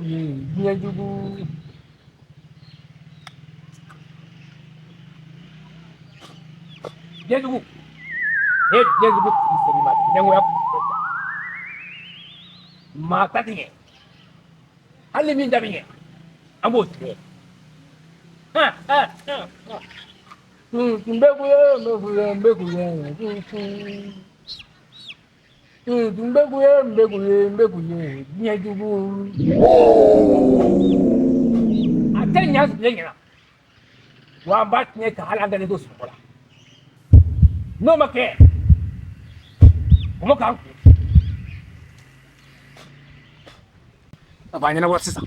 Diɲɛ jugu. Diɲɛ jugu. Ne diɲɛ jugu tigi seri ma ɲɛngoya maa ta tigɛ hali min da bɛ ɲɛ an b'o tigɛ. N bɛ kuye n bɛ kuye n bɛ kuye n bɛ kuye n bɛ kuye n bɛ kuye diɲɛ jugu. A tɛ ɲa diɲɛ ɲɛna wa an b'a tiɲɛ ka hali an dalen to sunɔgɔ la n'o ma kɛ o ma k'an kun a b'a ɲɛnabɔ sisan.